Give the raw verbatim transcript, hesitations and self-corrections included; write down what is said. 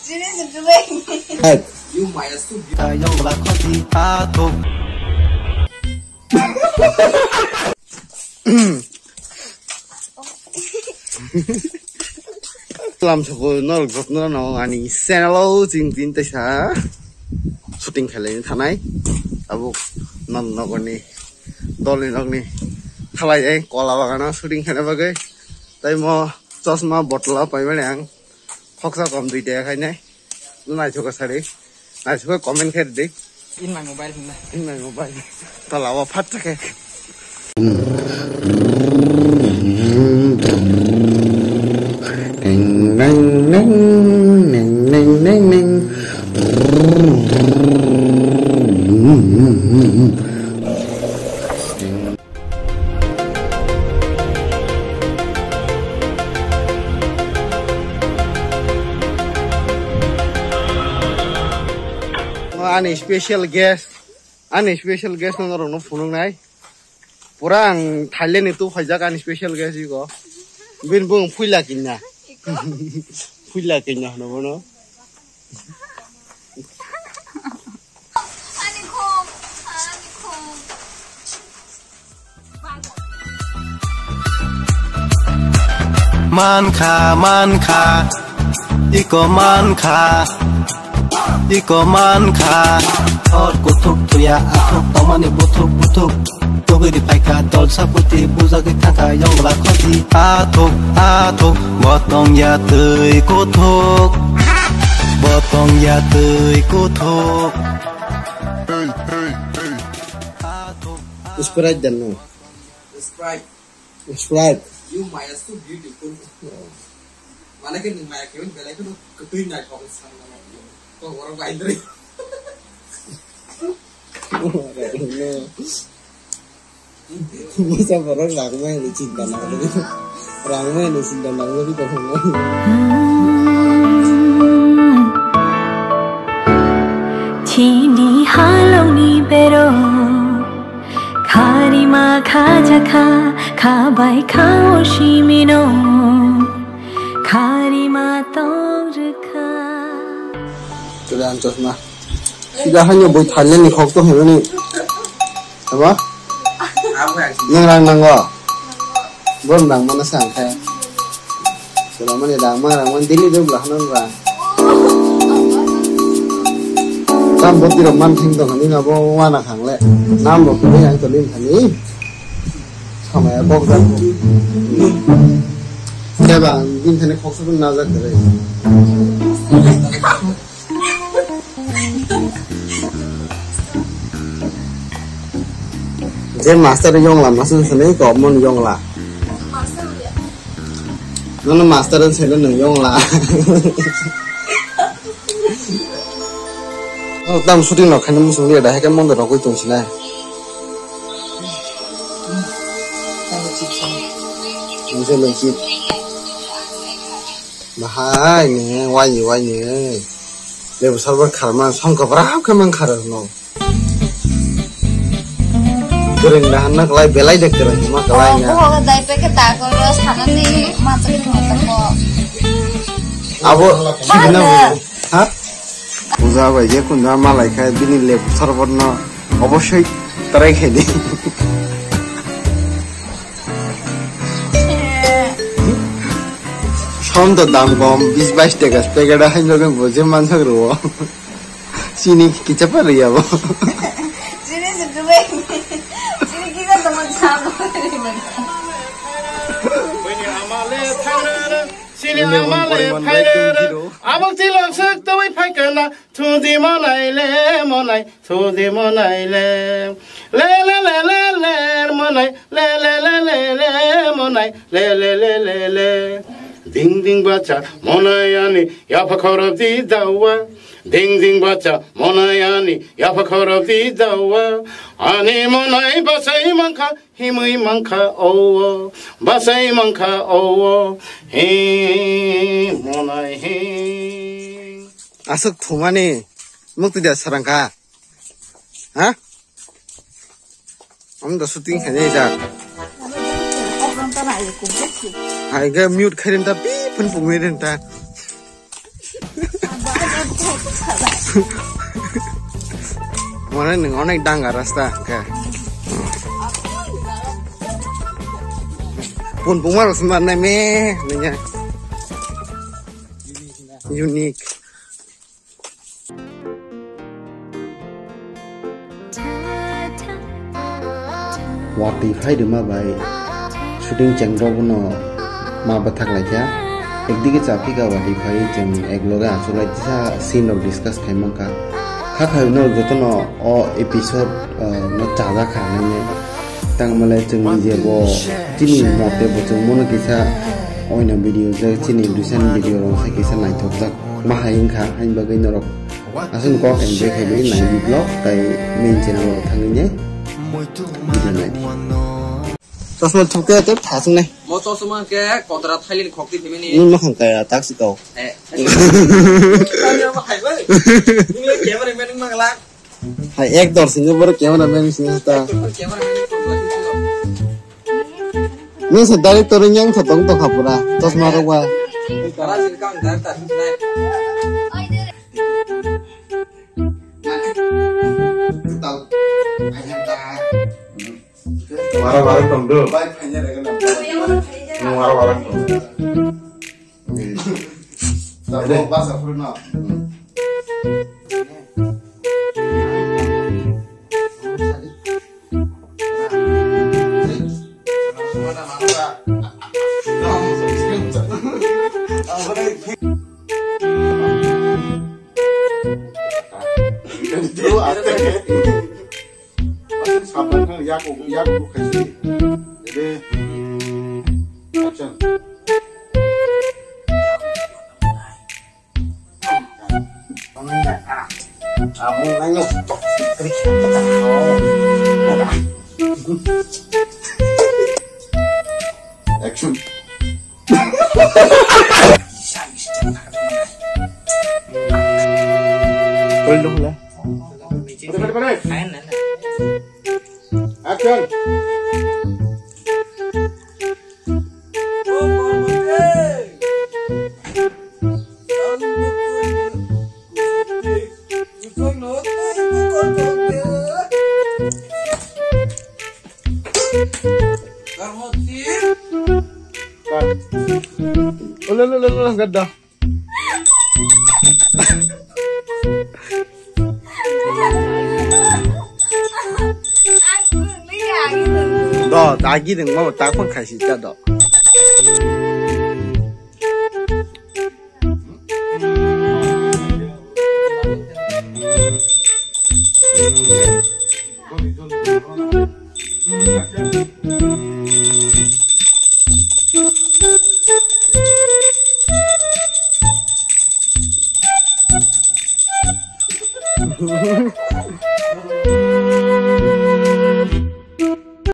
Sini seduai. Hai. Tayong lakhoti athok. Lam soko norok jotno no ani channel o ching tin teisa shooting khailai thanai. Abo non nogoni dolni nogni thalai ai kola bagano shooting khaina bagwi. Tai mo chosma bottle o paimani ang. Khoksa kom dui taya khainai. Naithok sari. Naithok comment khe di. In my mobile hinna. In my mobile. Tala wa phat khe. Neng, neng, neng, neng, neng, neng, neng. Ani special guest, ani special guest no norok no phunuk nai. Pura ang Thailand ni tu phaijak ani special guest iko. Bin bung phuila kinya. Phuila kinya hono bono. Mankha, mankha, iko mankha, iko mankha. Hor kuthuk thuya athuk tomani buthuk buthuk. Tugui di phaikha dol saputi bujagwi thangkha yongla khoti. Athuk, athuk, botong ya twi kuthuk. Botong ya twi kuthuk. Hey, hey, hey. Sprite dan no. Sprite. Sprite. You maya so beautiful. Mana ke ni maya ke belai ke tu ketui nai kok sang nama. Kok orang lain dari. Masa borok rangma ni chinta nang. Rangma ni chinta nang ni kok. Chini halong ni bero. Kharima khajakha, khabai kha o simino. Kharima tong rwkha. Tole ang chosma. Sida haino boi Thailand ni khok to hwnwi. Aba? Nang rang nango? Bon rang mana sa ang khe. Sila mani rang mang rang mang dili dili bla hwnang rang. Tam boti rok man thing tong hani na bo wana khang le. Nam rok ni ang to lim thani. Samaya kok jang ko. Keba ang din thani khok sa na jak kare. Je master yongla, master sene ko mon yongla. Nono master sene no yongla. Oh, tam shooting no khani musung dia dah kan mon rokoi tong sila. Mungkin lagi. Bahai ni, wai ni, wai ni. Lebu sarbar kharma, songkha bra khe man khara no. Kereng dah na kalai belai de kereng ma kalai na. Buhok dai pe ke ta ko ro sana ni ma to ni ma to ko. Abo, ha? Puja bai je kun da malai khai bini lebu sarbar no. Obosoi try khai di. Som to dam kom, bis bais taka packet o hai bagwi bo je mansak rwo. Chini kicha pa riyabo. Chini se dubai. Chini kisa tamo chamo. Chini amale phairana. Abang chilok suk tawai phaikana. Thuji monai le monai, thuji monai le. Le le le le le monai, le le le le le monai, le le le le le. Ding ding bacha monai ani yapha khorop di dawa. Ding ding bacha monai ani yapha khorop di dawa. Ani monai basai mangkha, himui mangkha o, basai mangkha o, hi monai hi. Aswk thumani mukti da sarangkha. Ha? Ang da shooting khainai jak. Hai ga mute khairim ta pi phun pungwi rim ta. Mane nwng onek danga rasta hwnkhe. Pun pungma rwsma nai me nanya. Unique. Watwi phai rwma bai shooting cheng rok no ma bwthak lai kha. Ekdige cha phika watwi phai chwng ek loge achuk lai tisa scene rok discuss khai mankha. Kha khai no joto no o episode, ah, no chajak kha nai. Tang malai chwng je bo chini mote bo chwng mono kisa oina video je chini recent video rok se kisa naithok jak ma hai wngkha hain bagwi norok. Aswk kok enjoy khaidi nai vlog tai main channel o thangwi nai video nai. Chosma thukte te thasung nai. Mo chosma ke kotra thailin khokti thimini. Ni makhang kaya taksi kau. Eh. Tanya apa hai bai? Ini camera man mangla. Hai ek dor sini baru camera man sini ta. Camera man. Ni se director yang tong tong khapura. Chosma rok ba. Kara sini kang director sini. Wara wara tong do. Bai phanya rega na. Wara wara tong. Tabo basa furu na. Sabdan khe yak, yak khaisi. Ede. Action. Action. Action. Cut. Ulo, ulo, ulo, ulo, gadda. Do, dagi deng mau tak pun kasih ta do.